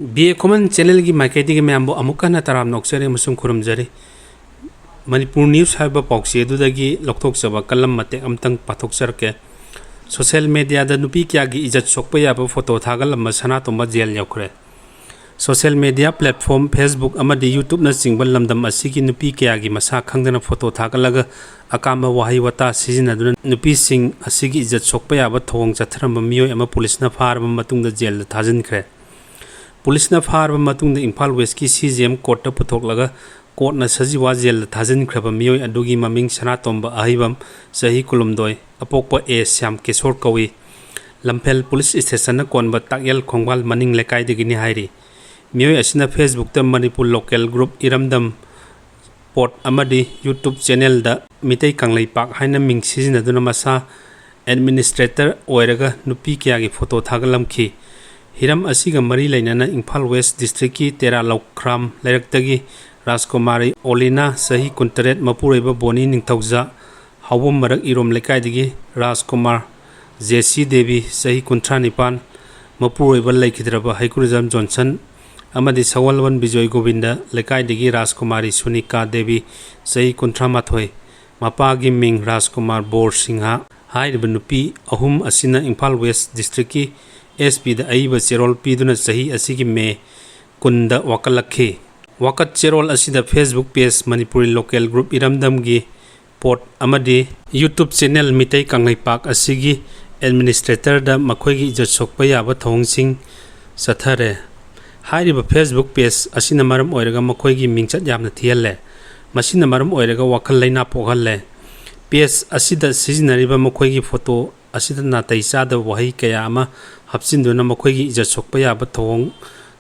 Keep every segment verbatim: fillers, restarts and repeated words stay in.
B A ꯈꯨꯃꯟ ꯆꯦꯅꯦꯜꯒꯤ ꯃꯥꯏꯀꯩꯗꯒꯤ ꯃꯌꯥꯝꯕꯨ ꯑꯃꯨꯛ ꯍꯟꯅ ꯇꯔꯥꯝꯅ ꯑꯣꯛꯆꯔꯤ ꯑꯃꯁꯨꯡ ꯈꯨꯔꯨꯝꯖꯔꯤ꯫ ꯃꯅꯤꯄꯨꯔ ꯅ꯭ꯌꯨꯁ ꯍꯥꯏꯕ ꯄꯥꯎꯆꯦ ꯑꯗꯨꯗꯒꯤ ꯂꯧꯊꯣꯛꯆꯕ ꯀꯂꯝ ꯃꯇꯦꯛ ꯑꯃꯇꯪ ꯄꯥꯊꯣꯛꯆꯔꯛꯀꯦ꯫ ꯁꯣꯁꯤꯌꯦꯜ ꯃꯦꯗꯤꯌꯥꯗ ꯅꯨꯄꯤ ꯀꯌꯥꯒꯤ ꯏꯖꯠ ꯁꯣꯛꯄ ꯌꯥꯕ ꯐꯣꯇꯣ ꯊꯥꯒꯠꯂꯝꯕ ꯁꯅꯥꯇꯣꯝꯕ ꯖꯦꯜ ꯌꯧꯈ꯭ꯔꯦ꯫ ꯁꯣꯁꯤꯌꯦꯜ ꯃꯦꯗꯤꯌꯥ ꯄ꯭ꯂꯦꯠꯐꯣꯝ Facebook ꯑꯃꯗꯤ YouTubeꯅꯆꯤꯡꯕ ꯂꯝꯗꯝ ꯑꯁꯤꯒꯤ ꯅꯨꯄꯤ ꯀꯌꯥꯒꯤ ꯃꯁꯥ ꯈꯪꯗꯅ ꯐꯣꯇꯣ ꯊꯥꯒꯠꯂꯒ ꯑꯀꯥꯝꯕ ꯋꯥꯍꯩ ꯋꯥꯇꯥ ꯁꯤꯖꯤꯟꯅꯗꯨꯅ ꯅꯨꯄꯤꯁꯤꯡ ꯑꯁꯤꯒꯤ ꯏꯖꯠ ꯁꯣꯛꯄ ꯌꯥꯕ ꯊꯧꯑꯣꯡ ꯆꯠꯊꯔꯝꯕ ꯃꯤꯑꯣꯏ ꯑꯃ ꯄꯨꯂꯤꯁꯅ ꯐꯥꯔꯕ ꯃꯇꯨꯡꯗ ꯖꯦꯜꯗ ꯊꯥꯖꯤꯟꯈ꯭ꯔꯦ꯫ ꯄꯨꯂꯤꯁꯅ ꯐꯥꯔꯕ ꯃꯇꯨꯡꯗ ꯏꯝꯐꯥꯜ ꯋꯦꯁꯀꯤ ꯁꯤ ꯖꯤ ꯑꯦꯝ ꯀꯣꯔꯠꯇ ꯄꯨꯊꯣꯛꯂꯒ ꯀꯣꯔꯠꯅ ꯁꯖꯤꯋꯥ ꯖꯦꯜꯗ ꯊꯥꯖꯤꯟꯈ꯭ꯔꯕ ꯃꯤꯑꯣꯏ ꯑꯗꯨꯒꯤ ꯃꯃꯤꯡ ꯁꯅꯥꯇꯣꯝꯕ ꯑꯍꯩꯕꯝ, ꯆꯍꯤ ꯀꯨꯟꯍꯨꯝꯗꯣꯏ, ꯑꯄꯣꯛꯄ ꯑꯦ ꯁ꯭ꯌꯥꯝ ꯀꯤꯁꯣꯔ ꯀꯧꯏ꯫ ꯂꯝꯐꯦꯜ ꯄꯨꯂꯤꯁ ꯁ꯭ꯇꯦꯁꯟꯅ ꯀꯣꯟꯕ ꯇꯥꯛꯌꯦꯜ ꯈꯣꯡꯕꯥꯜ ꯃꯅꯤꯡ ꯂꯩꯀꯥꯏꯗꯒꯤꯅꯤ ꯍꯥꯏꯔꯤ꯫ ꯃꯤꯑꯣꯏ ꯑꯁꯤꯅ Facebookꯇ ꯃꯅꯤꯄꯨꯔ ꯂꯣꯀꯦꯜ ꯒ꯭ꯔꯨꯞ ꯏꯔꯝꯗꯝ ꯄꯣꯠ ꯑꯃꯗꯤ YouTube ꯆꯦꯅꯦꯜꯗ ꯃꯤꯇꯩ ꯀꯪꯂꯩꯄꯥꯛ ꯍꯥꯏꯅ ꯃꯤꯡ ꯁꯤꯖꯤꯟꯅꯗꯨꯅ ꯃꯁꯥ ꯑꯦꯗꯃꯤꯅꯤꯁꯇ꯭ꯔꯦꯇꯔ ꯑꯣꯏꯔꯒ ꯅꯨꯄꯤ ꯀꯌꯥꯒꯤ ꯐꯣꯇꯣ ꯊꯥꯒꯠꯂꯝꯈꯤ꯫ ꯍꯤꯔꯝ ꯑꯁꯤꯒ ꯃꯔꯤ ꯂꯩꯅꯅ ꯏꯝꯐꯥꯜ ꯋꯦꯁ ꯗꯤꯁꯇ꯭ꯔꯤꯛꯀꯤ ꯇꯦꯔꯥ ꯂꯧꯈ꯭ꯔꯥꯝ ꯂꯩꯔꯛꯇꯒꯤ ꯔꯥꯖꯀꯨꯃꯥꯔꯤ ꯑꯣꯂꯤꯅꯥ, ꯆꯍꯤ ꯀꯨꯟꯇꯔꯦꯠ, ꯃꯄꯨꯔꯣꯏꯕ ꯕꯣꯅꯤ ꯅꯤꯡꯊꯧꯖꯥ, ꯍꯥꯎꯕꯝ ꯃꯔꯛ ꯏꯔꯣꯝ ꯂꯩꯀꯥꯏꯗꯒꯤ ꯔꯥꯖꯀꯨꯃꯥꯔ ꯖꯦ ꯁꯤ ꯗꯦꯕꯤ, ꯆꯍꯤ ꯀꯨꯟꯊ꯭ꯔꯥ ꯅꯤꯄꯥꯟ, ꯃꯄꯨꯔꯣꯏꯕ ꯂꯩꯈꯤꯗ꯭ꯔꯕ ꯍꯩꯀ꯭ꯔꯨꯖꯝ ꯖꯣꯟꯁꯟ ꯑꯃꯗꯤ ꯁꯒꯣꯜꯕꯟ ꯕꯤꯖꯣꯏ ꯒꯣꯕꯤꯟꯗ ꯂꯩꯀꯥꯏꯗꯒꯤ ꯔꯥꯖꯀꯨꯃꯥꯔꯤ ꯁꯨꯅꯤꯀꯥ ꯗꯦꯕꯤ, ꯆꯍꯤ ꯀꯨꯟꯊ꯭ꯔꯥ ꯃꯥꯊꯣꯏ, ꯃꯄꯥꯒꯤ ꯃꯤꯡ ꯔꯥꯖꯀꯨꯃꯥꯔ ꯕꯣꯔ ꯁꯤꯡꯍ꯫ ꯍꯥꯏꯔꯤꯕ ꯅꯨꯄꯤ ꯑꯍꯨꯝ ꯑꯁꯤꯅ ꯏꯝꯐꯥꯜ ꯋꯦꯁ ꯗꯤꯁꯇ꯭ꯔꯤꯛꯀꯤ ꯑꯦꯁ ꯄꯤꯗ ꯑꯏꯕ ꯆꯦꯔꯣꯜ ꯄꯤꯗꯨꯅ ꯆꯍꯤ ꯑꯁꯤꯒꯤ ꯃꯦ ꯀꯨꯟꯗ ꯋꯥꯀꯠꯂꯛꯈꯤ꯫ ꯋꯥꯀꯠ ꯆꯦꯔꯣꯜ ꯑꯁꯤꯗ Facebook page Manipuri local group ꯏꯔꯝꯗꯝꯒꯤ ꯄꯣꯠ ꯑꯃꯗꯤ YouTube ꯆꯦꯅꯦꯜ ꯃꯤꯇꯩ ꯀꯪꯂꯩꯄꯥꯛ ꯑꯁꯤꯒꯤ ꯑꯦꯗꯃꯤꯅꯤꯁꯇ꯭ꯔꯦꯇꯔꯗ ꯃꯈꯣꯏꯒꯤ ꯏꯖꯠ ꯁꯣꯛꯄ ꯌꯥꯕ ꯊꯧꯑꯣꯡꯁꯤꯡ ꯆꯠꯊꯔꯦ꯫ ꯍꯥꯏꯔꯤꯕ Facebook ꯄꯦꯖ ꯑꯁꯤꯅ ꯃꯔꯝ ꯑꯣꯏꯔꯒ ꯃꯈꯣꯏꯒꯤ ꯃꯤꯡꯆꯠ ꯌꯥꯝꯅ ꯊꯤꯍꯜꯂꯦ꯫ ꯃꯁꯤꯅ ꯃꯔꯝ ꯑꯣꯏꯔꯒ ꯋꯥꯈꯜ ꯂꯩꯅꯥ ꯄꯣꯛꯍꯜꯂꯦ꯫ ꯄꯦꯖ ꯑꯁꯤꯗ ꯁꯤꯖꯤꯟꯅꯔꯤꯕ ꯃꯈꯣꯏꯒꯤ ꯐꯣꯇꯣ ꯑꯁꯤꯗ ꯅꯥꯇꯩ ꯆꯥꯗꯕ ꯋꯥꯍꯩ ꯀꯌꯥ ꯑꯃ ꯍꯥꯞꯆꯤꯟꯗꯨꯅ ꯃꯈꯣꯏꯒꯤ ꯏꯖꯠ ꯁꯣꯛꯄ ꯌꯥꯕ ꯊꯧꯑꯣꯡ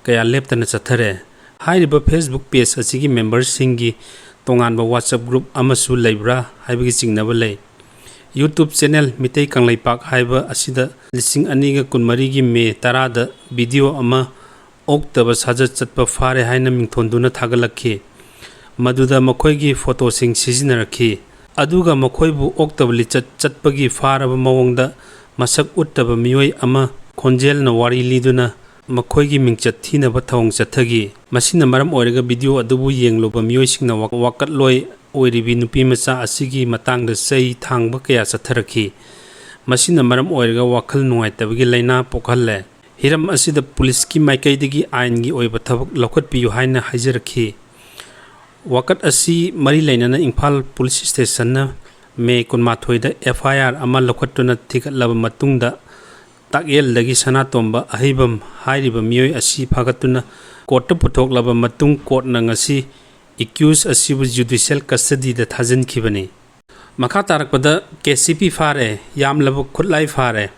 ꯀꯌꯥ ꯂꯦꯞꯇꯅ ꯆꯠꯊꯔꯦ꯫ ꯍꯥꯏꯔꯤꯕ Facebook ꯄꯦꯖ ꯑꯁꯤꯒꯤ ꯃꯦꯝꯕꯔꯁꯤꯡꯒꯤ ꯇꯣꯉꯥꯟꯕ WhatsApp ꯒ꯭ꯔꯨꯞ ꯑꯃꯁꯨ ꯂꯩꯕ꯭ꯔꯥ ꯍꯥꯏꯕꯒꯤ ꯆꯤꯡꯅꯕ ꯂꯩ꯫ YouTube ꯆꯦꯅꯦꯜ ꯃꯤꯇꯩ ꯀꯪꯂꯩꯄꯥꯛ ꯍꯥꯏꯕ ꯑꯁꯤꯗ ꯂꯤꯁꯤꯡ ꯑꯅꯤꯒ ꯀꯨꯟꯃꯔꯤꯒꯤ ꯃꯦ ꯇꯔꯥꯗ ꯚꯤꯗꯤꯑꯣ ꯑꯃ ꯑꯣꯛꯇꯕ ꯁꯥꯖꯠ ꯆꯠꯄ ꯐꯥꯔꯦ ꯍꯥꯏꯅ ꯃꯤꯡꯊꯣꯟꯗꯨꯅ ꯊꯥꯒꯠꯂꯛꯈꯤ꯫ ꯃꯗꯨꯗ ꯃꯈꯣꯏꯒꯤ ꯐꯣꯇꯣꯁꯤꯡ ꯁꯤꯖꯤꯟꯅꯔꯛꯈꯤ꯫ ꯑꯗꯨꯒ ꯃꯈꯣꯏꯕꯨ ꯑꯣꯛꯇꯕ ꯂꯤꯆꯠ ꯆꯠꯄꯒꯤ ꯐꯥꯔꯕ ꯃꯑꯣꯡꯗ ꯃꯁꯛ ꯎꯠꯇꯕ ꯃꯤꯑꯣꯏ ꯑꯃ ꯈꯣꯟꯖꯦꯜꯅ ꯋꯥꯔꯤ ꯂꯤꯗꯨꯅ ꯃꯈꯣꯏꯒꯤ ꯃꯤꯡꯆꯠ ꯊꯤꯅꯕ ꯊꯧꯑꯣꯡ ꯆꯠꯊꯈꯤ꯫ ꯃꯁꯤꯅ ꯃꯔꯝ ꯑꯣꯏꯔꯒ ꯚꯤꯗꯤꯑꯣ ꯑꯗꯨꯕꯨ ꯌꯦꯡꯂꯨꯕ ꯃꯤꯑꯣꯏꯁꯤꯡꯅ ꯋꯥ-, ꯋꯥꯀꯠꯂꯣꯏ ꯑꯣꯏꯔꯤꯕꯤ ꯅꯨꯄꯤ ꯃꯆꯥ ꯑꯁꯤꯒꯤ ꯃꯇꯥꯡꯗ ꯆꯩ ꯊꯥꯡꯕ ꯀꯌꯥ ꯆꯠꯊꯔꯛꯈꯤ꯫ ꯃꯁꯤꯅ ꯃꯔꯝ ꯑꯣꯏꯔꯒ ꯋꯥꯈꯜ ꯅꯨꯡꯉꯥꯏꯇꯕꯒꯤ ꯂꯥꯏꯅꯥ ꯄꯣꯛꯍꯜꯂꯦ꯫ ꯍꯤꯔꯝ ꯑꯁꯤꯗ ꯄꯨꯂꯤꯁꯀꯤ ꯃꯥꯏꯀꯩꯗꯒꯤ ꯑꯥꯏꯟꯒꯤ ꯑꯣꯏꯕ ꯊꯕꯛ ꯂꯧꯈꯠꯄꯤꯌꯨ ꯍꯥꯏꯅ ꯍꯥꯏꯖꯔꯛꯈꯤ꯫ ꯋꯥꯀꯠ ꯑꯁꯤ ꯃꯔꯤ ꯂꯩꯅꯅ ꯏꯝꯐꯥꯜ ꯄꯨꯂꯤꯁ ꯁ꯭ꯇꯦꯁꯟꯅ ꯃꯦ ꯀꯨꯟꯃꯥꯊꯣꯏꯗ ꯑꯦꯐ ꯑꯥꯏ ꯑꯥꯔ ꯑꯃ ꯂꯧꯈꯠꯇꯨꯅ ꯊꯤꯒꯠꯂꯕ ꯃꯇꯨꯡꯗ, ꯇꯥꯛꯌꯦꯜꯗꯒꯤ ꯁꯅꯥꯇꯣꯝꯕ ꯑꯍꯩꯕꯝ ꯍꯥꯏꯔꯤꯕ ꯃꯤꯑꯣꯏ ꯑꯁꯤ ꯐꯥꯒꯠꯇꯨꯅ ꯀꯣꯔꯠꯇ ꯄꯨꯊꯣꯛꯂꯕ ꯃꯇꯨꯡ, ꯀꯣꯔꯠꯅ ꯉꯁꯤ ꯑꯦꯀ꯭ꯌꯨꯁ ꯑꯁꯤꯕꯨ ꯖꯨꯗꯤꯁꯤꯌꯦꯜ ꯀꯁꯇꯗꯤꯗ ꯊꯥꯖꯤꯟꯈꯤꯕꯅꯤ꯫ ꯃꯈꯥ ꯇꯥꯔꯛꯄꯗ, ꯀꯦ ꯁꯤ ꯄꯤ ꯐꯥꯔꯦ, ꯌꯥꯝꯂꯕ ꯈꯨꯠꯂꯥꯏ ꯐꯥꯔꯦ꯫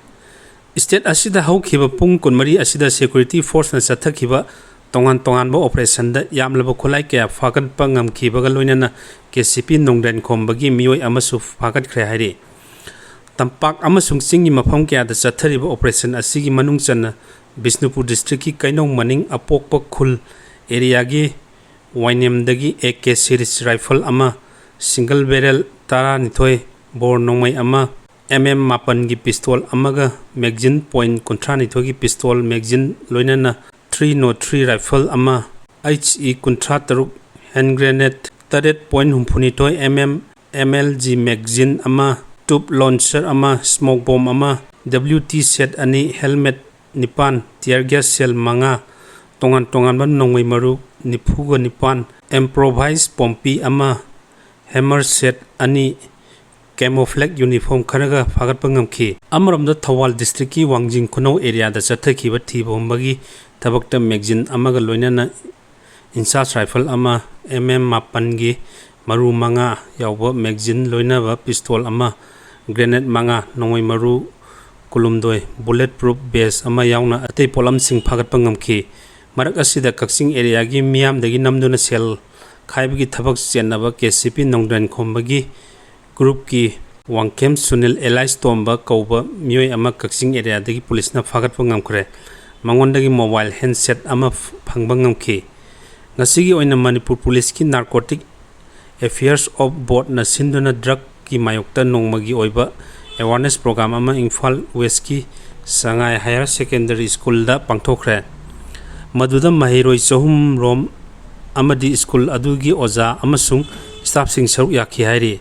ꯁ꯭ꯇꯦꯠ ꯑꯁꯤꯗ ꯍꯧꯈꯤꯕ ꯄꯨꯡ ꯀꯨꯟꯃꯔꯤ ꯑꯁꯤꯗ ꯁꯦꯀ꯭ꯌꯨꯔꯤꯇꯤ ꯐꯣꯔꯁꯅ ꯆꯠꯊꯈꯤꯕ ꯇꯣꯉꯥꯟ ꯇꯣꯉꯥꯟꯕ ꯑꯣꯄꯔꯦꯁꯟꯗ ꯌꯥꯝꯂꯕ ꯈꯨꯠꯂꯥꯏ ꯀꯌꯥ ꯐꯥꯒꯠꯄ ꯉꯝꯈꯤꯕꯒ ꯂꯣꯏꯅꯅ ꯀꯦ ꯁꯤ ꯄꯤ ꯅꯣꯡꯗ꯭ꯔꯦꯟ ꯈꯣꯝꯕꯒꯤ ꯃꯤꯑꯣꯏ ꯑꯃꯁꯨ ꯐꯥꯒꯠꯈ꯭ꯔꯦ ꯍꯥꯏꯔꯤ꯫ ꯇꯝꯄꯥꯛ ꯑꯃꯁꯨꯡ ꯆꯤꯡꯒꯤ ꯃꯐꯝ ꯀꯌꯥꯗ ꯆꯠꯊꯔꯤꯕ ꯑꯣꯄꯔꯦꯁꯟ ꯑꯁꯤꯒꯤ ꯃꯅꯨꯡ ꯆꯟꯅ ꯕꯤꯁꯅꯨꯄꯨꯔ ꯗꯤꯁꯇ꯭ꯔꯤꯛꯀꯤ ꯀꯩꯅꯧ ꯃꯅꯤꯡ ꯑꯄꯣꯛꯄ ꯈꯨꯜ ꯑꯦꯔꯤꯌꯥꯒꯤ ꯋꯥꯏꯅꯦꯝꯗꯒꯤ ꯑꯦ ꯀꯦ ꯁꯤꯔꯤꯁ ꯔꯥꯏꯐꯜ ꯑꯃ, ꯁꯤꯡꯒꯜ ꯕꯦꯔꯦꯜ ꯇꯔꯥꯅꯤꯊꯣꯏ ꯕꯣꯔ ꯅꯣꯡꯃꯩ ꯑꯃ, ꯑꯦꯝ ꯑꯦꯝ ꯃꯥꯄꯟꯒꯤ ꯄꯤꯁꯇꯣꯜ ꯑꯃꯒ ꯃꯦꯒꯖꯤꯟ ꯄꯣꯏꯟ ꯀꯨꯟꯊ꯭ꯔꯥꯅꯤꯊꯣꯏꯒꯤ ꯄꯤꯁꯇꯣꯜ ꯃꯦꯒꯖꯤꯟ, ꯂꯣꯏꯅꯅ ꯊ꯭ꯔꯤ ꯅꯣꯠ ꯊ꯭ꯔꯤ ꯔꯥꯏꯐꯜ ꯑꯃ, ꯑꯩꯆ ꯏ ꯀꯨꯟꯊ꯭ꯔꯥ ꯇꯔꯨꯛ ꯍꯦꯟ ꯒ꯭ꯔꯦꯅꯦꯗ, ꯇꯔꯦꯠ ꯄꯣꯏꯟ ꯍꯨꯝꯐꯨꯅꯤꯊꯣꯏ M M M L G magazine ꯑꯃ, ꯇ꯭ꯌꯨꯕ ꯂꯣꯟꯆꯔ ꯑꯃ, ꯁ꯭ꯃꯣꯛ ꯕꯣꯝ ꯑꯃ, ꯗꯕ꯭ꯂꯤꯎ ꯇꯤ ꯁꯦꯠ ꯑꯅꯤ, ꯍꯦꯜꯃꯦꯠ ꯅꯤꯄꯥꯟ, ꯇꯤꯌꯔ ꯒ꯭ꯌꯥꯁ ꯁꯦꯜ ꯃꯉꯥ, ꯇꯣꯉꯥꯟ ꯇꯣꯉꯥꯟꯕ ꯅꯣꯡꯃꯩ ꯃꯔꯨ ꯅꯤꯐꯨꯒ ꯅꯤꯄꯥꯟ, ꯏꯝꯄ꯭ꯔꯣꯚꯥꯏꯖ ꯄꯣꯝꯄꯤ ꯑꯃ, ꯍꯦꯃꯔ ꯁꯦꯠ ꯑꯅꯤ, ꯀꯦꯃꯣꯐ꯭ꯂꯦꯛ ꯌꯨꯅꯤꯐꯣꯔꯝ ꯈꯔꯒ ꯐꯥꯒꯠꯄ ꯉꯝꯈꯤ꯫ ꯑꯃꯔꯣꯝꯗ, ꯊꯧꯕꯥꯜ ꯗꯤꯁꯇ꯭ꯔꯤꯛꯀꯤ ꯋꯥꯡꯖꯤꯡ ꯈꯨꯅꯧ ꯑꯦꯔꯤꯌꯥꯗ ꯆꯠꯊꯈꯤꯕ ꯊꯤꯕ ꯍꯨꯝꯕꯒꯤ ꯊꯕꯛꯇ ꯃꯦꯒꯖꯤꯟ ꯑꯃꯒ ꯂꯣꯏꯅꯅ ꯏꯟꯆꯥꯔꯖ ꯔꯥꯏꯐꯜ ꯑꯃ, ꯑꯦꯝ ꯑꯦꯝ ꯃꯥꯄꯟꯒꯤ ꯃꯔꯨ ꯃꯉꯥ ꯌꯥꯎꯕ ꯃꯦꯒꯖꯤꯟ ꯂꯣꯏꯅꯕ ꯄꯤꯁꯇꯣꯜ ꯑꯃ, ꯒ꯭ꯔꯦꯅꯦꯗ ꯃꯉꯥ, ꯅꯣꯡꯃꯩ ꯃꯔꯨ ꯀꯨꯟꯍꯨꯝꯗꯣꯏ, ꯕꯨꯂꯦꯠ ꯄ꯭ꯔꯨꯐ ꯚꯦꯁ ꯑꯃ ꯌꯥꯎꯅ ꯑꯇꯩ ꯄꯣꯠꯂꯝꯁꯤꯡ ꯐꯥꯒꯠꯄ ꯉꯝꯈꯤ꯫ ꯃꯔꯛ ꯑꯁꯤꯗ, ꯀꯛꯆꯤꯡ ꯑꯦꯔꯤꯌꯥꯒꯤ ꯃꯤꯌꯥꯝꯗꯒꯤ ꯅꯝꯗꯨꯅ ꯁꯦꯜ ꯈꯥꯏꯕꯒꯤ ꯊꯕꯛ ꯆꯦꯟꯅꯕ ꯀꯦ ꯁꯤ ꯄꯤ ꯅꯣꯡꯗ꯭ꯔꯦꯟ ꯈꯣꯝꯕꯒꯤ ꯒ꯭ꯔꯨꯞꯀꯤ ꯋꯥꯡꯈꯦꯝ ꯁꯨꯅꯤꯜ ꯑꯦꯂꯥꯏꯁ ꯇꯣꯝꯕ ꯀꯧꯕ ꯃꯤꯑꯣꯏ ꯑꯃ ꯀꯛꯆꯤꯡ ꯑꯦꯔꯤꯌꯥꯗꯒꯤ ꯄꯨꯂꯤꯁꯅ ꯐꯥꯒꯠꯄ ꯉꯝꯈ꯭ꯔꯦ꯫ ꯃꯉꯣꯟꯗꯒꯤ ꯃꯣꯕꯥꯏꯜ ꯍꯦꯟꯁꯦꯠ ꯑꯃ ꯐ-, ꯐꯪꯕ ꯉꯝꯈꯤ꯫ ꯉꯁꯤꯒꯤ ꯑꯣꯏꯅ ꯃꯅꯤꯄꯨꯔ ꯄꯨꯂꯤꯁꯀꯤ ꯅꯥꯔꯀꯣꯇꯤꯛ ꯑꯦꯐꯤꯌꯔꯁ ꯑꯣꯐ ꯕꯣꯔꯗꯅ ꯁꯤꯟꯗꯨꯅ ꯗ꯭ꯔꯒꯀꯤ ꯃꯥꯌꯣꯛꯇ ꯅꯣꯡꯃꯒꯤ ꯑꯣꯏꯕ ꯑꯦꯋꯥꯔꯅꯦꯁ ꯄ꯭ꯔꯣꯒ꯭ꯔꯥꯝ ꯑꯃ ꯏꯝꯐꯥꯜ ꯋꯦꯁꯀꯤ ꯁꯉꯥꯏ ꯍꯥꯌꯔ ꯁꯦꯀꯦꯟꯗꯔꯤ ꯁ꯭ꯀꯨꯜꯗ ꯄꯥꯡꯊꯣꯛꯈ꯭ꯔꯦ꯫ ꯃꯗꯨꯗ ꯃꯍꯩꯔꯣꯏ ꯆꯍꯨꯝ ꯔꯣꯝ ꯑꯃꯗꯤ ꯁ꯭ꯀꯨꯜ ꯑꯗꯨꯒꯤ ꯑꯣꯖꯥ ꯑꯃꯁꯨꯡ ꯁ꯭ꯇꯥꯐꯁꯤꯡ ꯁꯔꯨꯛ ꯌꯥꯈꯤ ꯍꯥꯏꯔꯤ꯫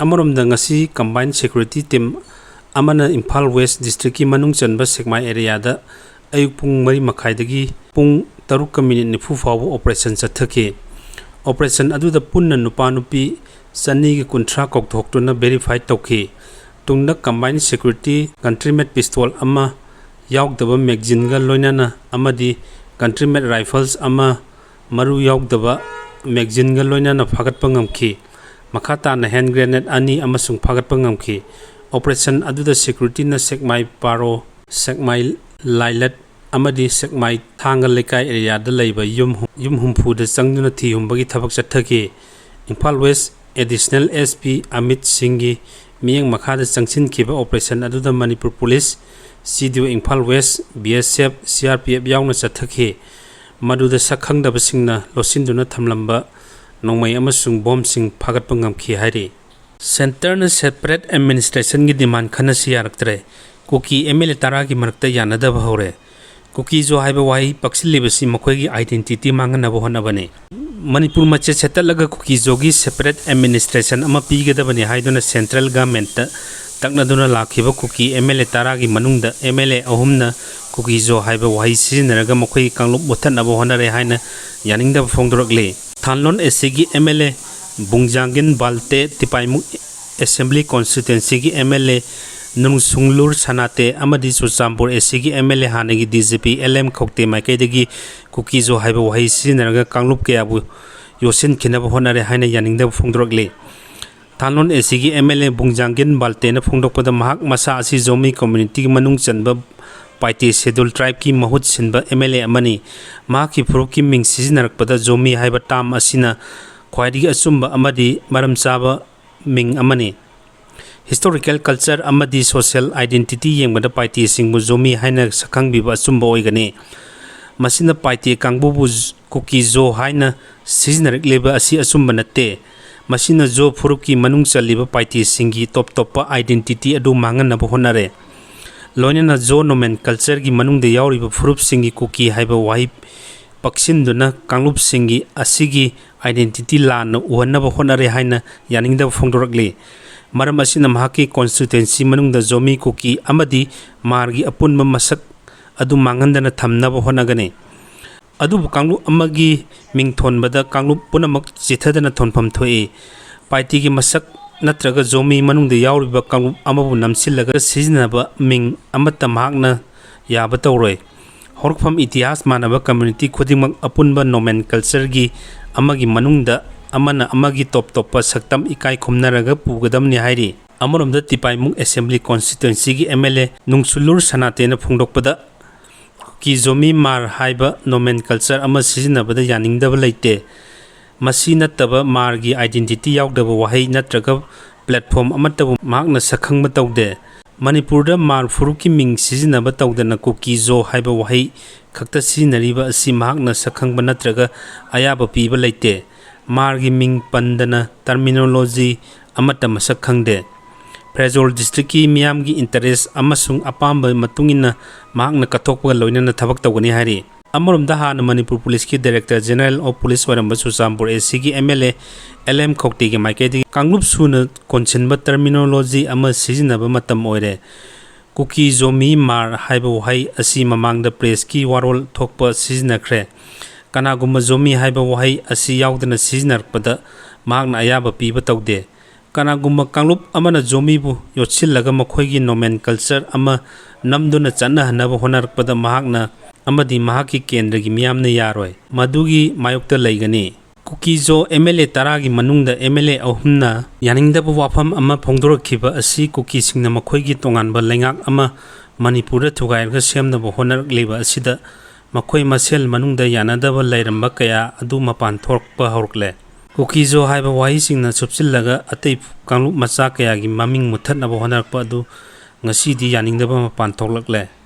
ꯑꯃꯔꯣꯝꯗ, ꯉꯁꯤ ꯀꯝꯕꯥꯏꯟ ꯁꯦꯀ꯭ꯌꯨꯔꯤꯇꯤ ꯇꯤꯝ ꯑꯃꯅ ꯏꯝꯐꯥꯜ ꯋꯦꯁ ꯗꯤꯁꯇ꯭ꯔꯤꯛꯀꯤ ꯃꯅꯨꯡ ꯆꯟꯕ ꯁꯦꯛꯃꯥꯏ ꯑꯦꯔꯤꯌꯥꯗ ꯑꯌꯨꯛ ꯄꯨꯡ ꯃꯔꯤ ꯃꯈꯥꯏꯗꯒꯤ ꯄꯨꯡ ꯇꯔꯨꯛꯀ ꯃꯤꯅꯤꯠ ꯅꯤꯐꯨ ꯐꯥꯎꯕ ꯑꯣꯄꯔꯦꯁꯟ ꯆꯠꯊꯈꯤ꯫ ꯑꯣꯄꯔꯦꯁꯟ ꯑꯗꯨꯗ ꯄꯨꯟꯅ ꯅꯨꯄꯥ ꯅꯨꯄꯤ ꯆꯅꯤꯒ ꯀꯨꯟꯊ꯭ꯔꯥ ꯀꯧꯊꯣꯛꯇꯨꯅ ꯚꯦꯔꯤꯐꯥꯏ ꯇꯧꯈꯤ꯫ ꯇꯨꯡꯗ ꯀꯝꯕꯥꯏꯟ ꯁꯦꯀ꯭ꯌꯨꯔꯤꯇꯤ ꯀꯟꯇ꯭ꯔꯤꯃꯦꯠ ꯄꯤꯁꯇꯣꯜ ꯑꯃ ꯌꯥꯎꯗꯕ ꯃꯦꯒꯖꯤꯟꯒ ꯂꯣꯏꯅꯅ ꯑꯃꯗꯤ ꯀꯟꯇ꯭ꯔꯤꯃꯦꯠ ꯔꯥꯏꯐꯜꯁ ꯑꯃ ꯃꯔꯨ ꯌꯥꯎꯗꯕ ꯃꯦꯒꯖꯤꯟꯒ ꯂꯣꯏꯅꯅ ꯐꯥꯒꯠꯄ ꯉꯝꯈꯤ꯫ ꯃꯈꯥ ꯇꯥꯅ ꯍꯦꯟ ꯒ꯭ꯔꯦꯅꯦꯗ ꯑꯅꯤ ꯑꯃꯁꯨꯡ ꯐꯥꯒꯠꯄ ꯉꯝꯈꯤ꯫ ꯑꯣꯄꯔꯦꯁꯟ ꯑꯗꯨꯗ ꯁꯦꯀ꯭ꯌꯨꯔꯤꯇꯤꯅ ꯁꯦꯛꯃꯥꯏ ꯄꯥꯔꯣ, ꯁꯦꯛꯃꯥꯏ ꯂꯥꯏꯂꯠ ꯑꯃꯗꯤ ꯁꯦꯛꯃꯥꯏ ꯊꯥꯡꯒ ꯂꯩꯀꯥꯏ ꯑꯦꯔꯤꯌꯥꯗ ꯂꯩꯕ ꯌꯨꯝ, ꯌꯨꯝ ꯍꯨꯝꯐꯨꯗ ꯆꯪꯗꯨꯅ ꯊꯤ ꯍꯨꯝꯕꯒꯤ ꯊꯕꯛ ꯆꯠꯊꯈꯤ꯫ Imphal west additional S P Amit ꯁꯤꯡꯒꯤ ꯃꯤꯠꯌꯦꯡ ꯃꯈꯥꯗ ꯆꯪꯁꯤꯟꯈꯤꯕ ꯑꯣꯄꯔꯦꯁꯟ ꯑꯗꯨꯗ Manipur police, C D O Imphal west, B S F, C R P F ꯌꯥꯎꯅ ꯆꯠꯊꯈꯤ꯫ ꯃꯗꯨꯗ ꯁꯛꯈꯪꯗꯕꯁꯤꯡꯅ ꯂꯣꯠꯁꯤꯟꯗꯨꯅ ꯊꯝꯂꯝꯕ ꯅꯣꯡꯃꯩ ꯑꯃꯁꯨꯡ ꯕꯣꯝꯁꯤꯡ ꯐꯥꯒꯠꯄ ꯉꯝꯈꯤ ꯍꯥꯏꯔꯤ꯫ ꯁꯦꯟꯇꯔꯅ ꯁꯦꯄꯔꯦꯠ ꯑꯦꯗꯃꯤꯅꯤꯁꯇ꯭ꯔꯦꯁꯟꯒꯤ ꯗꯤꯃꯥꯟ ꯈꯟꯅꯁꯤ ꯌꯥꯔꯛꯇ꯭ꯔꯦ꯫ ꯀꯨꯀꯤ ꯑꯦꯝ ꯑꯦꯜ ꯑꯦ ꯇꯔꯥꯒꯤ ꯃꯔꯛꯇ ꯌꯥꯅꯗꯕ ꯍꯧꯔꯦ꯫ ꯀꯨꯀꯤꯖꯣ ꯍꯥꯏꯕ ꯋꯥꯍꯩ ꯄꯛꯁꯤꯜꯂꯤꯕꯁꯤ ꯃꯈꯣꯏꯒꯤ ꯑꯥꯏꯗꯦꯟꯇꯤꯇꯤ ꯃꯥꯡꯍꯟꯅꯕ ꯍꯣꯠꯅꯕꯅꯤ꯫ ꯃꯅꯤꯄꯨꯔ ꯃꯆꯦꯠ ꯁꯦꯠꯇꯠꯂꯒ ꯀꯨꯀꯤꯖꯣꯒꯤ ꯁꯦꯄꯔꯦꯠ ꯑꯦꯗꯃꯤꯅꯤꯁꯇ꯭ꯔꯦꯁꯟ ꯑꯃ ꯄꯤꯒꯗꯕꯅꯤ ꯍꯥꯏꯗꯨꯅ ꯁꯦꯟꯇ꯭ꯔꯦꯜ ꯒꯃꯦꯟꯠꯇ ꯇꯛꯅꯗꯨꯅ ꯂꯥꯛꯈꯤꯕ ꯀꯨꯀꯤ ꯑꯦꯝ ꯑꯦꯜ ꯑꯦ ꯇꯔꯥꯒꯤ ꯃꯅꯨꯡꯗ ꯑꯦꯝ ꯑꯦꯜ ꯑꯦ ꯑꯍꯨꯝꯅ ꯀꯨꯀꯤꯖꯣ ꯍꯥꯏꯕ ꯋꯥꯍꯩ ꯁꯤꯖꯤꯟꯅꯔꯒ ꯃꯈꯣꯏꯒꯤ ꯀꯥꯡꯂꯨꯞ ꯃꯨꯠꯊꯠꯅꯕ ꯍꯣꯠꯅꯔꯦ ꯍꯥꯏꯅ ꯌꯥꯅꯤꯡꯗꯕ ꯐꯣꯡꯗꯣꯔꯛꯂꯤ꯫ ꯊꯥꯟꯂꯣꯟ ꯑꯦ ꯁꯤꯒꯤ ꯑꯦꯝ ꯑꯦꯜ ꯑꯦ ꯕꯨꯡꯖꯥꯡꯒꯤꯟ ꯕꯥꯜꯇꯦ, ꯇꯤꯄꯥꯏꯃꯨꯛ ꯑꯦꯁꯦꯝꯕ꯭ꯂꯤ ꯀꯣꯟꯁꯇꯤꯇ꯭ꯋꯦꯟꯁꯤꯒꯤ ꯑꯦꯝ ꯑꯦꯜ ꯑꯦ ꯅꯨꯡꯁꯨꯡꯂꯨꯔ ꯁꯅꯥꯇꯦ ꯑꯃꯗꯤ ꯆꯨꯔꯆꯥꯟꯄꯨꯔ ꯑꯦ ꯁꯤꯒꯤ ꯑꯦꯝ ꯑꯦꯜ ꯑꯦ ꯍꯥꯟꯅꯒꯤ D G P L M Khaute ꯃꯥꯏꯀꯩꯗꯒꯤ ꯀꯨꯀꯤꯖꯣ ꯍꯥꯏꯕ ꯋꯥꯍꯩ ꯁꯤꯖꯤꯟꯅꯔꯒ ꯀꯥꯡꯂꯨꯞ ꯀꯌꯥꯕꯨ ꯌꯣꯠꯁꯤꯟꯈꯤꯅꯕ ꯍꯣꯠꯅꯔꯦ ꯍꯥꯏꯅ ꯌꯥꯅꯤꯡꯗꯕ ꯐꯣꯡꯗꯣꯔꯛꯂꯤ꯫ ꯊꯥꯟꯂꯣꯟ ꯑꯦ ꯁꯤꯒꯤ ꯑꯦꯝ ꯑꯦꯜ ꯑꯦ ꯕꯨꯡꯖꯥꯡꯒꯤꯟ ꯕꯥꯜꯇꯦꯅ ꯐꯣꯡꯗꯣꯛꯄꯗ, ꯃꯍꯥꯛ ꯃꯁꯥ ꯑꯁꯤ ꯖꯣꯃꯤ ꯀꯝꯃ꯭ꯌꯨꯅꯤꯇꯤꯒꯤ ꯃꯅꯨꯡ ꯆꯟꯕ ꯄꯥꯏꯇꯦ ꯁꯦꯗꯨꯜ ꯇ꯭ꯔꯥꯏꯕꯀꯤ ꯃꯍꯨꯠ ꯁꯤꯟꯕ ꯑꯦꯝ ꯑꯦꯜ ꯑꯦ ꯑꯃꯅꯤ꯫ ꯃꯍꯥꯛꯀꯤ ꯐꯨꯔꯨꯞꯀꯤ ꯃꯤꯡ ꯁꯤꯖꯤꯟꯅꯔꯛꯄꯗ ꯖꯣꯃꯤ ꯍꯥꯏꯕ ꯇꯥꯝ ꯑꯁꯤꯅ ꯈ꯭ꯋꯥꯏꯗꯒꯤ ꯑꯆꯨꯝꯕ ꯑꯃꯗꯤ ꯃꯔꯝ ꯆꯥꯕ ꯃꯤꯡ ꯑꯃꯅꯤ꯫ ꯍꯤꯁꯇꯣꯔꯤꯀꯦꯜ ꯀꯜꯆꯔ ꯑꯃꯗꯤ ꯁꯣꯁꯤꯌꯦꯜ ꯑꯥꯏꯗꯦꯟꯇꯤꯇꯤ ꯌꯦꯡꯕꯗ ꯄꯥꯏꯇꯦꯁꯤꯡꯕꯨ ꯖꯣꯃꯤ ꯍꯥꯏꯅ ꯁꯛꯈꯪꯕꯤꯕ ꯑꯆꯨꯝꯕ ꯑꯣꯏꯒꯅꯤ꯫ ꯃꯁꯤꯅ ꯄꯥꯏꯇꯦ ꯀꯥꯡꯕꯨꯕꯨ ꯀꯨꯀꯤ ꯖꯣ ꯍꯥꯏꯅ ꯁꯤꯖꯤꯟꯅꯔꯛꯂꯤꯕ ꯑꯁꯤ ꯑꯆꯨꯝꯕ ꯅꯠꯇꯦ꯫ ꯃꯁꯤꯅ ꯖꯣ ꯐꯨꯔꯨꯞꯀꯤ ꯃꯅꯨꯡ ꯆꯜꯂꯤꯕ ꯄꯥꯏꯇꯦꯁꯤꯡꯒꯤ ꯇꯣꯞ ꯇꯣꯞꯄ ꯑꯥꯏꯗꯦꯟꯇꯤꯇꯤ ꯑꯗꯨ ꯃꯥꯡꯍꯟꯅꯕ ꯍꯣꯠꯅꯔꯦ꯫ ꯂꯣꯏꯅꯅ ꯖꯣ ꯅꯣꯃꯦꯟꯀꯜꯆꯔꯒꯤ ꯃꯅꯨꯡꯗ ꯌꯥꯎꯔꯤꯕ ꯐꯨꯔꯨꯞꯁꯤꯡꯒꯤ ꯀꯨꯀꯤ ꯍꯥꯏꯕ ꯋꯥꯍꯩ ꯄꯛꯁꯤꯟꯗꯨꯅ ꯀꯥꯡꯂꯨꯞꯁꯤꯡꯒꯤ ꯑꯁꯤꯒꯤ identity ꯂꯥꯟꯅ ꯎꯍꯟꯅꯕ ꯍꯣꯠꯅꯔꯦ ꯍꯥꯏꯅ ꯌꯥꯅꯤꯡꯗꯕ ꯐꯣꯡꯗꯣꯔꯛꯂꯤ꯫ ꯃꯔꯝ ꯑꯁꯤꯅ ꯃꯍꯥꯛꯀꯤ constituency ꯃꯅꯨꯡꯗ ꯖꯣꯃꯤ, ꯀꯨꯀꯤ ꯑꯃꯗꯤ ꯃꯥꯔꯒꯤ ꯑꯄꯨꯟꯕ ꯃꯁꯛ ꯑꯗꯨ ꯃꯥꯡꯍꯟꯗꯅ ꯊꯝꯅꯕ ꯍꯣꯠꯅꯒꯅꯤ꯫ ꯑꯗꯨꯕꯨ ꯀꯥꯡꯂꯨꯞ ꯑꯃꯒꯤ ꯃꯤꯡ ꯊꯣꯟꯕꯗ ꯀꯥꯡꯂꯨꯞ ꯄꯨꯝꯅꯃꯛ ꯆꯤꯊꯗꯅ ꯊꯣꯟꯐꯝ ꯊꯣꯛꯏ꯫ ꯄꯥꯔꯇꯤꯒꯤ ꯃꯁꯛ ꯅꯠꯇ꯭ꯔꯒ ꯖꯣꯃꯤ ꯃꯅꯨꯡꯗ ꯌꯥꯎꯔꯤꯕ ꯀꯥꯡꯂꯨꯞ ꯑꯃꯕꯨ ꯅꯝꯁꯤꯜꯂꯒ ꯁꯤꯖꯤꯟꯅꯕ ꯃꯤꯡ ꯑꯃꯠꯇ ꯃꯍꯥꯛꯅ ꯌꯥꯕ ꯇꯧꯔꯣꯏ꯫ ꯍꯧꯔꯛꯐꯝ ꯏꯇꯤꯍꯥꯁ ꯃꯥꯟꯅꯕ community ꯈꯨꯗꯤꯡꯃꯛ ꯑꯄꯨꯟꯕ ꯅꯣꯃꯦꯟꯀꯜꯆꯔꯒꯤ ꯑꯃꯒꯤ ꯃꯅꯨꯡꯗ ꯑꯃꯅ ꯑꯃꯒꯤ ꯇꯣꯞ ꯇꯣꯞꯄ ꯁꯛꯇꯝ ꯏꯀꯥꯏ ꯈꯨꯝꯅꯔꯒ ꯄꯨꯒꯗꯕꯅꯤ ꯍꯥꯏꯔꯤ꯫ ꯑꯃꯔꯣꯝꯗ ꯇꯤꯄꯥꯏꯃꯨꯛ Assembly Constituencyꯒꯤ MLA ꯅꯨꯡꯁꯨꯂꯨꯔ ꯁꯅꯥꯇꯦꯅ ꯐꯣꯡꯗꯣꯛꯄꯗ, ꯀꯨꯀꯤ ꯖꯣꯃꯤ ꯃꯥꯔ ꯍꯥꯏꯕ nomenclature ꯑꯃ ꯁꯤꯖꯤꯟꯅꯕꯗ ꯌꯥꯅꯤꯡꯗꯕ ꯂꯩꯇꯦ꯫ ꯃꯁꯤ ꯅꯠꯇꯕ ꯃꯥꯔꯒꯤ identity ꯌꯥꯎꯗꯕ ꯋꯥꯍꯩ ꯅꯠꯇ꯭ꯔꯒ platform ꯑꯃꯠꯇꯕꯨ ꯃꯍꯥꯛꯅ ꯁꯛꯈꯪꯕ ꯇꯧꯗꯦ꯫ ꯃꯅꯤꯄꯨꯔꯗ ꯃꯥꯔ ꯐꯨꯔꯨꯞꯀꯤ ꯃꯤꯡ ꯁꯤꯖꯤꯟꯅꯕ ꯇꯧꯗꯅ ꯀꯨꯀꯤ ꯖꯣ ꯍꯥꯏꯕ ꯋꯥꯍꯩ ꯈꯛꯇ ꯁꯤꯖꯤꯟꯅꯔꯤꯕ ꯑꯁꯤ ꯃꯍꯥꯛꯅ ꯁꯛꯈꯪꯕ ꯅꯠꯇ꯭ꯔꯒ ꯑꯌꯥꯕ ꯄꯤꯕ ꯂꯩꯇꯦ꯫ ꯃꯥꯔꯒꯤ ꯃꯤꯡ ꯄꯟꯗꯅ terminology ꯑꯃꯠꯇ ꯃꯁꯛ ꯈꯪꯗꯦ꯫ ꯐꯦꯔꯖꯣꯜ districtꯀꯤ ꯃꯤꯌꯥꯝꯒꯤ interest ꯑꯃꯁꯨꯡ ꯑꯄꯥꯝꯕ ꯃꯇꯨꯡ ꯏꯟꯅ ꯃꯍꯥꯛꯅ ꯀꯠꯊꯣꯛꯄꯒ ꯂꯣꯏꯅꯅ ꯊꯕꯛ ꯇꯧꯒꯅꯤ ꯍꯥꯏꯔꯤ꯫ ꯑꯃꯔꯣꯝꯗ ꯍꯥꯟꯅ ꯃꯅꯤꯄꯨꯔ ꯄꯨꯂꯤꯁꯀꯤ Director General of Police ꯑꯣꯏꯔꯝꯕ ꯆꯨꯔꯆꯥꯟꯄꯨꯔ ACꯒꯤ MLA LM ꯈꯧꯇꯦꯒꯤ ꯃꯥꯏꯀꯩꯗꯒꯤ ꯀꯥꯡꯂꯨꯞ ꯁꯨꯅ ꯀꯣꯟꯁꯤꯟꯕ terminology ꯑꯃ ꯁꯤꯖꯤꯟꯅꯕ ꯃꯇꯝ ꯑꯣꯏꯔꯦ꯫ ꯀꯨꯀꯤ ꯖꯣꯃꯤ ꯃꯥꯔ ꯍꯥꯏꯕ ꯋꯥꯍꯩ ꯑꯁꯤ ꯃꯃꯥꯡꯗ pressꯀꯤ ꯋꯥꯔꯣꯜ ꯊꯣꯛꯄ ꯁꯤꯖꯤꯟꯅꯈ꯭ꯔꯦ꯫ ꯀꯅꯥꯒꯨꯝꯕ ꯖꯣꯃꯤ ꯍꯥꯏꯕ ꯋꯥꯍꯩ ꯑꯁꯤ ꯌꯥꯎꯗꯅ ꯁꯤꯖꯤꯟꯅꯔꯛꯄꯗ ꯃꯍꯥꯛꯅ ꯑꯌꯥꯕ ꯄꯤꯕ ꯇꯧꯗꯦ꯫ ꯀꯅꯥꯒꯨꯝꯕ ꯀꯥꯡꯂꯨꯞ ꯑꯃꯅ ꯖꯣꯃꯤꯕꯨ ꯌꯣꯠꯁꯤꯜꯂꯒ ꯃꯈꯣꯏꯒꯤ nomenclature ꯑꯃ ꯅꯝꯗꯨꯅ ꯆꯠꯅꯍꯟꯅꯕ ꯍꯣꯠꯅꯔꯛꯄꯗ ꯃꯍꯥꯛꯅ ꯑꯃꯗꯤ ꯃꯍꯥꯛꯀꯤ ꯀꯦꯟꯗ꯭ꯔꯒꯤ ꯃꯤꯌꯥꯝꯅ ꯌꯥꯔꯣꯏ꯫ ꯃꯗꯨꯒꯤ ꯃꯥꯌꯣꯛꯇ ꯂꯩꯒꯅꯤ꯫ ꯀꯨꯀꯤ ꯖꯣ MLA ꯇꯔꯥꯒꯤ ꯃꯅꯨꯡꯗ MLA ꯑꯍꯨꯝꯅ ꯌꯥꯅꯤꯡꯗꯕ ꯋꯥꯐꯝ ꯑꯃ ꯐꯣꯡꯗꯣꯔꯛꯈꯤꯕ ꯑꯁꯤ ꯀꯨꯀꯤꯁꯤꯡꯅ ꯃꯈꯣꯏꯒꯤ ꯇꯣꯉꯥꯟꯕ ꯂꯩꯉꯥꯛ ꯑꯃ ꯃꯅꯤꯄꯨꯔꯗ ꯊꯨꯒꯥꯏꯔꯒ ꯁꯦꯝꯅꯕ ꯍꯣꯠꯅꯔꯛꯂꯤꯕ ꯑꯁꯤꯗ ꯃꯈꯣꯏ ꯃꯁꯦꯜ ꯃꯅꯨꯡꯗ ꯌꯥꯅꯗꯕ ꯂꯩꯔꯝꯕ ꯀꯌꯥ ꯑꯗꯨ ꯃꯄꯥꯟ ꯊꯣꯛꯄ ꯍꯧꯔꯛꯂꯦ꯫ ꯀꯨꯀꯤ ꯖꯣ ꯍꯥꯏꯕ ꯋꯥꯍꯩꯁꯤꯡꯅ ꯁꯨꯞꯆꯤꯜꯂꯒ ꯑꯇꯩ ꯀꯥꯡꯂꯨꯞ ꯃꯆꯥ ꯀꯌꯥꯒꯤ ꯃꯃꯤꯡ ꯃꯨꯠꯊꯠꯅꯕ ꯍꯣꯠꯅꯔꯛꯄ ꯑꯗꯨ ꯉꯁꯤꯗꯤ ꯌꯥꯅꯤꯡꯗꯕ ꯃꯄꯥꯟ ꯊꯣꯛꯂꯛꯂꯦ꯫